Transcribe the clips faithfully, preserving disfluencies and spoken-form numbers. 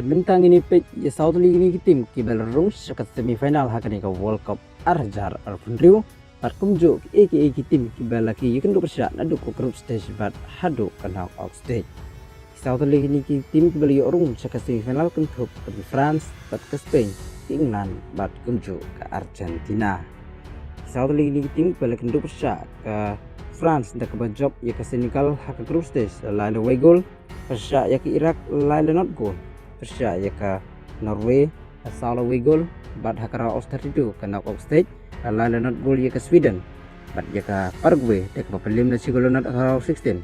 Mynta ngin ïa peit ïa saw tylli kine ki tim kiba la rung sha ka semi final ha kane ka World Cup ar hajar arphew hynriew. Bad kumjuh kiei kiei ki tim kiba la ki ïakynduh pyrshah naduh ka group stage bad haduh ka knockout stage. Ki saw tylli kine ki tim kiba la ïoh rung sha ka semi final kynthup ka France bad ka Spain, ka England bad kumjuh ka Argentina. Ki saw tylli kine ki tim kiba la ïakynduh pyrshah, ka France da kaba jop ïa ka Senegal ha ka group stage la lai la wei gol, pyrshah ïa ka Iraq la lai la not gol, pyrshah ïa ka Norway la saw la wei gol, bad ha ka round of thirty-two ka knockout stage la lai la not gol ïa ka Sweden, bad ïa ka Paraguay da kaba pynlem la shi gol la not ha ka round of sixteen,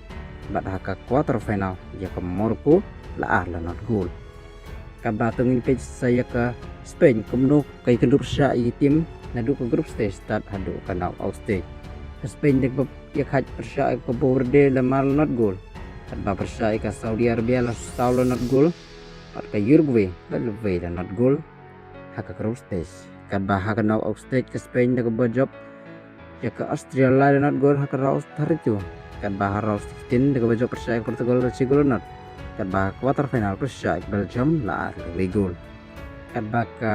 bad ha ka quarter final ïa ka Morocco la ar la not gol. Katba to ngin peit sa ïa ka Spain kumno ka ïakynduh pyrshah ïa ki tim naduh ka group stage tad haduh ka knockout stage. Ka Spain da kaba ïakhaid pyrshah ïa ka Cabo Verde la mar la not gol, katba pyrshah ïa ka Saudi Arabia la saw la not gol, bad ka Uruguay la lwei la not gol ha ka group stage. Katba ha ka knockout stage ka Spain da kaba jop ïa ka Austria la lai la not gol ha ka round of thirty-two, katba ha round of sixteen da kaba jop pyrshah ïa ka Portugal la shi gol la not, katba ha ka quarter final pyrshah ïa ka Belgium la ar la wei gol. Katba ka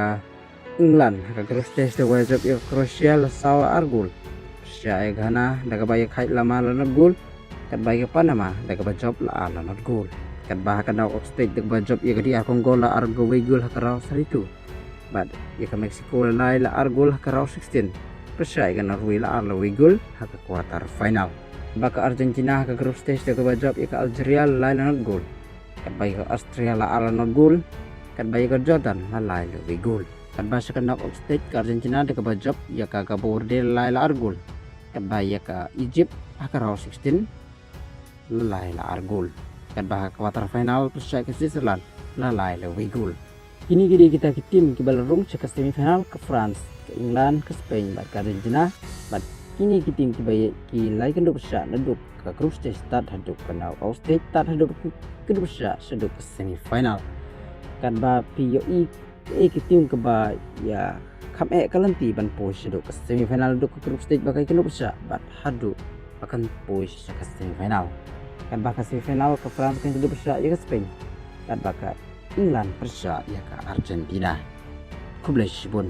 England ha ka group stage da kaba jop ïa ka Croatia la saw la ar gol, pyrshah ïa ka Ghana da kaba ïakhaid la mar la not gol, katba ïa ka Panama da kaba jop la ar la not gol. Katba ha ka knockout stage da kaba jop ïa ka D R Congo la ar la wei gol ha ka round thirty-two, bad ïa ka Mexico la lai la ar gol ha ka round sixteen, pyrshah ïa ka Norway la ar la wei gol ha ka quarter final. Bad ka Argentina ha ka group stage da kaba jop ïa ka Algeria la lai la not gol, katba ïa ka Austria la ar la not gol, katba ïa ka Jordan la lai la wei gol. Katba sha ka knockout stage ka Argentina da kaba jop ïa ka Cabo Verde la lai la ar gol, katba ïa ka Egypt ha ka round sixteen la lai la ar gol, katba ha ka quarter final pyrshah ïa ka Switzerland la lai la wei gol. Kine ki dei kita ki tim kiba la rung sha ka semi final, ka France, ka England, ka Spain bad ka Argentina. Bad kine ki tim kiba ïa ki la ïakynduh pyrshah naduh ka group stage tad haduh ka knockout stage, tad haduh ka ïakynduh pyrshah shaduh ka semi final. Katba phi ïohi kiei ki tim kiba ïa kham eh ka lynti ban poi shaduh ka semi final naduh ka group stage ba ka ïakynduh pyrshah bad haduh ba kan poi sha ka semi final. Katba ka semi final ka France kan ïakynduh pyrshah ïa ka Spain, katba ka England pyrshah ïa ka Argentina. Khublei shibun.